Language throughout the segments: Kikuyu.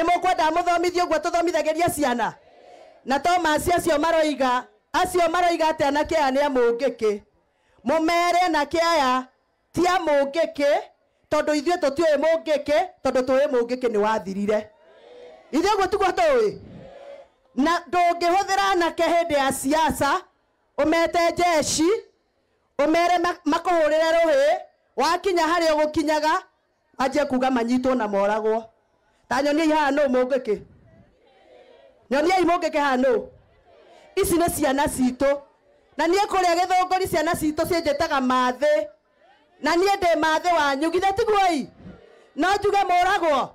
Nĩ mũkwenda mũthomithie ũguo tũthomithagĩria ciana? Na Thomas acio maroiga atĩ anake aya nĩ a mũngĩkĩ. Mũmere anake aya ti a mũngĩkĩ, tondũ ithuĩ tũtiũĩ mũngĩkĩ, tondũ tũĩ mũngĩkĩ nĩ wathirire. Ithuĩ ũguo tiguo tũĩ? Na ndũngĩhũthĩra anake hĩndĩ ya siasa, ũmete jeshi, ũmere makũhũrĩre rũhĩ, wakinya harĩa ũgũkinyaga, wanjie kuga manyitwo na moragwo. Ta nyoniai haha nũ mũngĩkĩ? Nyoniai mũngĩkĩ haha nũ? Ici nĩ ciana citũ. Na niĩ kũrĩa Gĩthũngũri ciana citũ ciĩnjĩtaga mathĩ. Na niĩ ndĩ mathĩ wanyu, githĩ tiguo-i? No njuge mũragwo?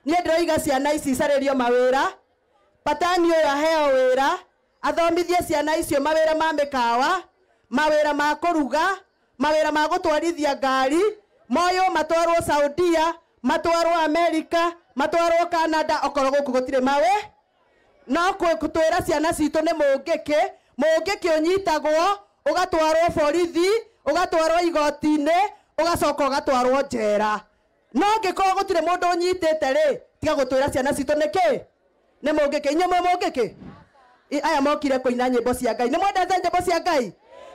Niĩ ndĩroiga ciana ici icarĩrio mawĩra, Patani ũyũ aheo wĩra, athomithie ciana icio mawĩra ma mĩkawa, mawĩra ma kũruga, mawĩra ma gũtwarithia ngari, moywo matwarwo Saudia, matwarwo Amerika, matwarwo Canada, okorwo gũkũ gũtirĩ mawe. No gũtwĩra ciana citũ nĩ mũngĩkĩ, mũngĩkĩ ũnyitagwo, ũgatwarwo borithi, ũgatwarwo igoti-inĩ, ũgacoka ũgatwarwo njera. No angĩkorwo gũtirĩ mũndũ ũnyitĩte rĩ, tiga gũtwĩra ciana citũ nĩkĩ? Nĩ mũngĩkĩ. Inyuĩ mwĩ mũngĩkĩ? Aya mokire kũina nyĩmbo cia Ngai. Nĩ mwendete nyĩmbo cia Ngai?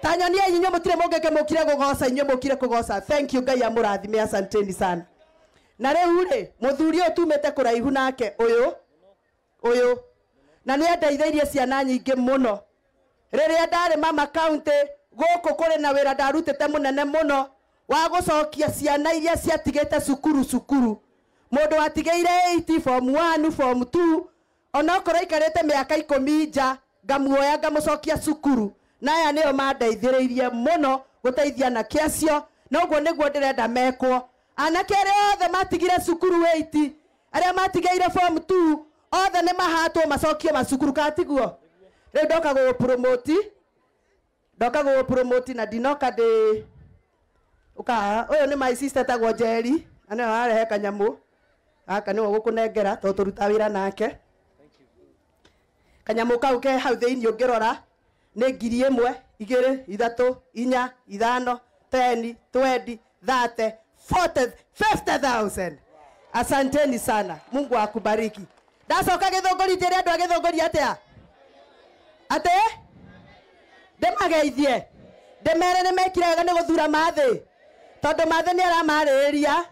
Ta nyoniai inyuĩ mũtirĩ mũngĩkĩ, mũkire kũgoca, inyuĩ mũkire kũgoca. Thank you, Ngai amũrathime, asanteni sana. Na rĩu rĩ, mũthuri ũyũ tumĩte kũraihu nake ũyũ, ũyũ, na nĩ andeithĩirie ciana nyingĩ mũno. Rĩrĩa ndarĩ mama county, gũkũ kũrĩ na wĩra ndarutĩte mũnene mũno wa gũcokia ciana iria ciatigĩte cukuru cukuru. Mũndũ watigĩire 8 form 1, form 2, onokorwo aikarĩte mĩaka 10 nja, ngamuoya ngamũcokia cukuru. Na aya nĩo mandeithĩrĩirie mũno gũteithia anake acio, na ũguo nĩguo ndĩrenda mekwo. Anake arĩa othe matigire cukuru 8, arĩa matigĩire form 2, othe nĩ mahatwo macokio macukuru, kana tiguo? Rĩu ndoka gũgũpromote, ndoka gũgũpromote na ndinoka ndĩ ũka. Ũyũ nĩ my sister etagwo Njeri, na nĩwe warehe kanyamũ gaka, nĩwe ũgũkũnengera tondũ tũrutaga wĩra nake. Kanyamũ kau ke hau thĩinĩ ũngĩrora nĩ 1000, 2, 3, 4, 5, 10, 20, 30, 40, 50,000. Asanteni sana, Mungu akubariki. Ndacoka Gĩthũngũri njĩre andũ a Gĩthũngũri atĩa? Atĩ? Ndĩmageithie, ndĩmere nĩ mekire wega nĩ gũthura mathĩ, tondũ mathĩ nĩ aramarĩrĩria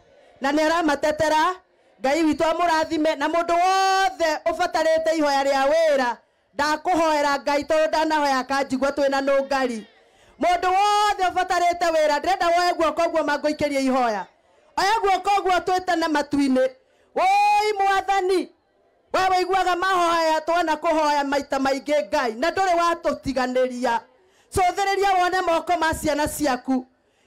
na nĩ aramatetera. Ngai witũ amũrathime, na mũndũ wothe ũbatarĩte ihoya rĩa wĩra, ndakũhoera Ngai tondũ ndanahoya akanjigua twĩna nũngari. Mũndũ wothe ũbatarĩte wĩra, ndĩrenda woe guoko ũguo mangũikĩrie ihoya. Oya guoko ũguo twĩtane matu-inĩ. Woi Mwathani, we wĩiguaga mahoya twana kũhoya maita maingĩ Ngai, na ndũrĩ watũtiganĩria. Cũthĩrĩria wone moko ma ciana ciaku.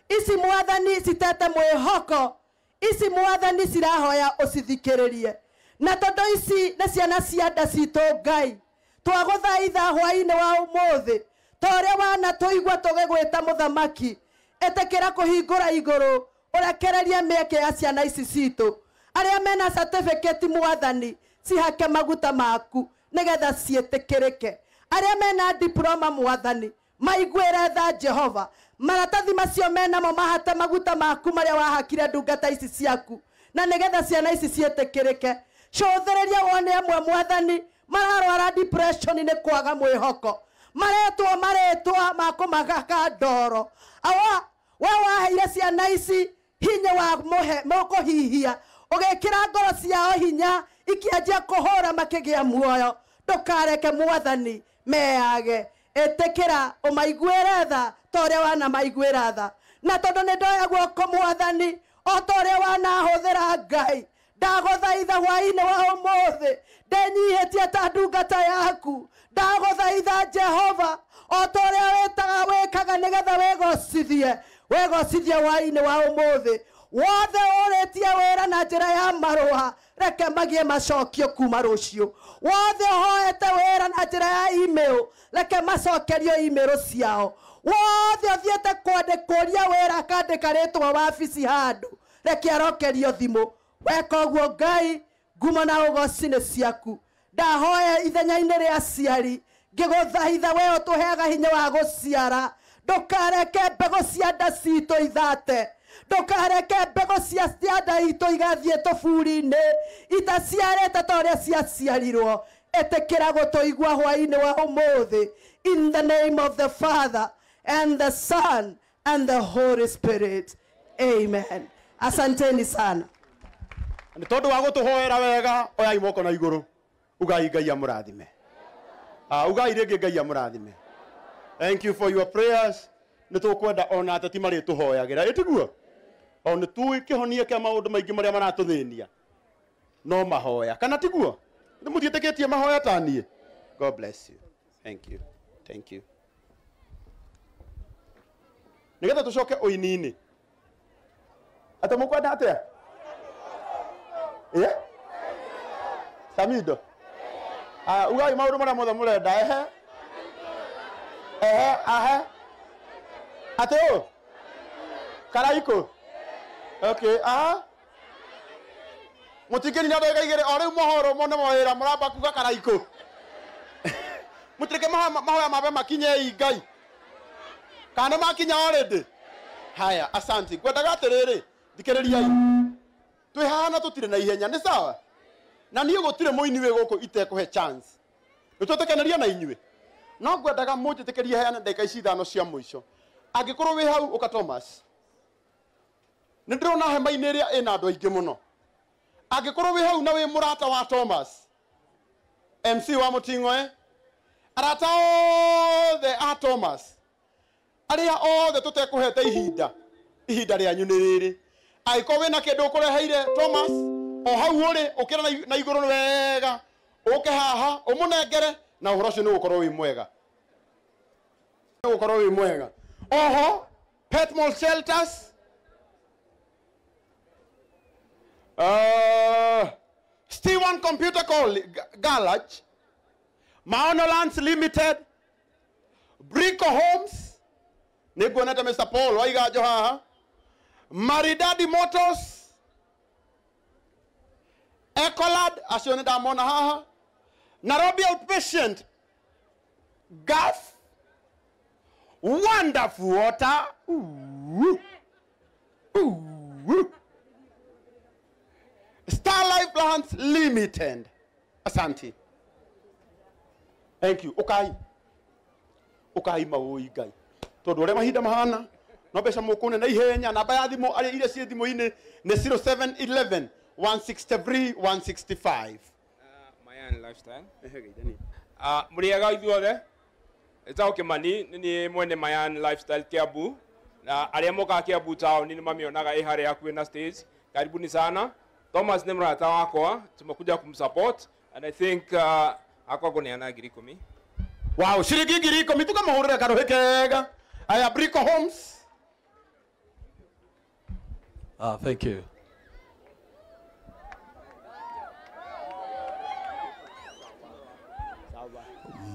Ici Mwathani citete mwĩhoko, ici Mwathani cirahoya ũcithikĩrĩrie. Na tondũ ici nĩ ciana cia nda citũ Ngai, twagũthaitha hwaĩ-inĩ wa ũmũthĩ, ta ũrĩa wanatũigua tũgĩgwĩta mũthamaki, ĩtĩkĩra kũhingũra igũrũ, ũrekererie mĩeke ya ciana ici citũ. Arĩa mena certificate Mwathani, cihake maguta maku nĩgetha ciĩtĩkĩrĩke. Arĩa mena diploma Mwathani, maiguĩre tha Jehova. Maratathi macio menamo mahate maguta maku marĩa wahakire ndungata ici ciaku, na nĩgetha ciana ici ciĩtĩkĩrĩke. Cũthĩrĩria wone amwe Mwathani mararwara depression nĩ kwaga mwĩhoko, maretwo marĩtwa ma kũmagaka ndoro. Awa, we waheire ciana ici hinya wa mũkũhihia, ũgĩkĩra ngoro ciao hinya, ikĩanjia kũhũra makĩgĩa muoyo. Ndũkareke Mwathani meyage. Ĩtĩkĩra ũmaiguĩre tha ta ũrĩa wanamaiguĩra tha. Na tondũ nĩ ndoya guoko Mwathani o ta ũrĩa wanahũthĩra Ngai, ndagũthaitha hwaĩ-inĩ wa ũmũthĩ, ndenyihĩtie ta ndungata yaku. Ndagũthaitha Jehova o ta ũrĩa wĩtaga wĩkaga nĩgetha wĩgocithie, wĩgocithie hwaĩ-inĩ wa ũmũthĩ. Wothe ũrĩtie wĩra na njĩra ya marũa, reke magĩe macokio kuma rũciũ. Wothe ũhoete wĩra na njĩra ya email, reke macokerio email ciao. Wothe ũthiĩte kwandĩkũria wĩra akandĩka rĩtwa wabici handũ, reke arokerio thimũ. Weka ũguo Ngai, ngumo na ũgoci nĩ ciaku. Ndahoya ithenya-inĩ rĩa aciari, ngĩgũthaitha we ũtũheaga hinya wa gũciara, ndũkareke mbegũ cia nda citũ ithate. Ndukareke mbegũ cia cianda itũ igathiĩ tũburi-inĩ itaciarĩte ta ũrĩa ciaciarirwo. Ĩtĩkĩra gũtũigua hwaĩ-inĩ wa ũmũthĩ. In the name of the Father and the Son and the Holy Spirit. Amen. Asanteni sana. Nĩ tondũ wa gũtũhoera wega, oyai moko na igũrũ. Ugai Ngai amũrathime. Ugai rĩngĩ Ngai amũrathime. Thank you for your prayers. Nĩ tũkwenda ona ateti marĩtũhoyagĩra. Ĩtiguo? O nĩ tũĩ kĩhonia kĩa maũndũ maingĩ marĩa maratũthĩnia. No mahoya. Kana tiguo? Nĩ mũtiĩtĩkĩtie mahoya ta niĩ? God bless you. Thank you. Thank you. Nĩgetha tũcoke ũini-inĩ. Atĩ mũkwenda atĩa? Yeah? Samido. Ugai maũndũ marĩa mothe mũrenda. Ehe. Ehe, ahe. Atĩ ũ? Karaikũ? Okay, aha. Mũtingĩnina ndagĩka igĩrĩ o rĩu mohoro mone mawĩra mũramba kuga karaikũ. Mũtireke mahoya mambe makinye Ngai. Kana makinya already? Haya, asante. Ngwendaga atĩrĩrĩ, thikĩrĩriai. Twĩ haha na tũtirĩ na ihenya, nĩ sawa? Na niĩ gũtirĩ mũini wĩ gũkũ itekũhe chance. Nĩ twetĩkanĩria na inyuĩ. No ngwendaga mũnjĩtĩkĩrie heane ndagĩka ici ithano cia mũico. Angĩkorwo wĩ hau ũka Thomas. Nĩ ndĩrona hema-inĩ ĩrĩa ĩna andũ aingĩ mũno. Angĩkorwo wĩ hau na wĩ mũrata wa Thomas, MC wa Mũting'oe, arata othe a Thomas, arĩa othe tũtekũhete ihinda, ihinda rĩanyu nĩ rĩrĩ. Angĩkorwo wĩna kĩndũ ũkũreheire Thomas, o hau ũrĩ ũkĩra na igũrũ wega, ũke haha ũmũnengere na ũhoro ũcio nĩ ũgũkorwo wĩ mwega. Nĩ ũgũkorwo wĩ mwega. Oho, Petmall Shelters, Steven Computer Garage, Maono Lands Limited, Brico Homes, nĩnguonete Mr. Paul waiganjo haha, Maridadi Motors, Ecolad, acio nĩ ndamona haha, Nairobi Outpatient, Gas, Wonderful Water, ooh, ooh, Star Life Lands Limited. Asante. Thank you. Ukai. Ukai maũi Ngai. Tondũ ũrĩa mahinda mahana, no mbeca mũkũne na ihenya. Namba ya thimũ arĩa iria ciĩ thimũ-inĩ nĩ 0711 163 165. Mayan Lifestyle. Mũrĩega ithuothe. Ĩtagwo Kĩmani, nĩ niĩ mwene Mayan Lifestyle Kiambu. Na arĩa mokaga Kiambu town nĩ mamĩonaga ĩ harĩa hakuhĩ na stage. Karibuni sana. Thomas nĩ mũrata wakwa, tumekuja kumsupport and I think akwa ngũneana 10,000. Wow, ciringi 10,000 tukamahũrĩra karũhĩ kega. Aya, Brico Homes. Thank you.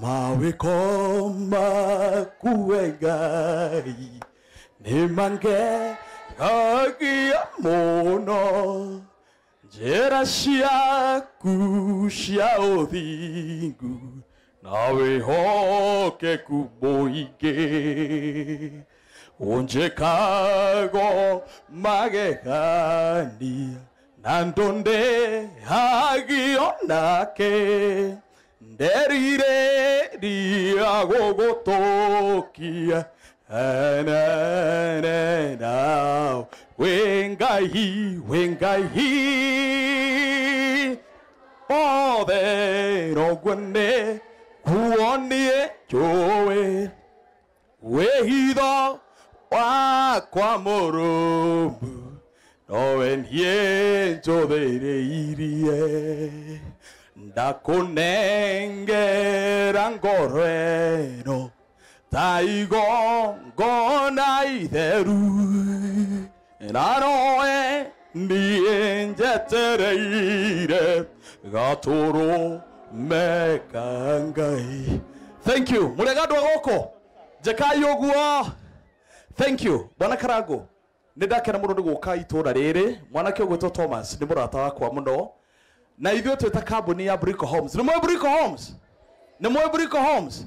Mawiko maku Ngai nĩ mangegagia mũno, njĩra ciaku cia ũthingu na wĩhokeku mũingĩ. Ũnjĩkago magegania na ndũndĩhagio nake, nderirĩria gũgũtũkia na wĩ Ngai, wĩ Ngai othe noguo nĩ kuonie njũĩ, wĩhitho wakwa mũrũmu nowe niĩ njũthĩrĩirie. Ndakũnengera ngoro ĩno ta igongona itheru, na nowe niĩ njetereire gatũrũme ka Ngai. Thank you. Mũrĩega andũ a gũkũ, njekai ũguo. Thank you. Bwana Karango, nĩ ndakena mũno nĩ gũka itũũra rĩrĩ. Mwanake ũgwĩtwo Thomas nĩ mũrata wakwa mũno. Na ithuĩ twĩta kambuni ya Brico Homes. Nĩ mũĩ Brico Homes? Nĩ mũĩ Brico Homes?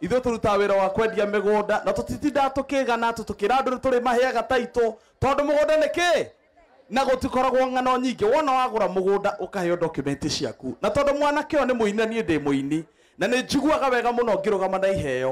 Ithuĩ tũrutaga wĩra wa kwendia mĩgũnda na tũtitindaga tũkĩgana atĩ tũkĩra andũ nĩ tũrĩmaheaga taitũ tondũ mũgũnda nĩ kĩ na gũtikoragwo ng'ano nyingĩ. Wona wagũra mũgũnda ũkaheo document ciaku, na tondũ mwanake ũyũ nĩ mũini na niĩ ndĩ mũini na nĩ njiguaga wega mũno ngĩrũgama na iheo.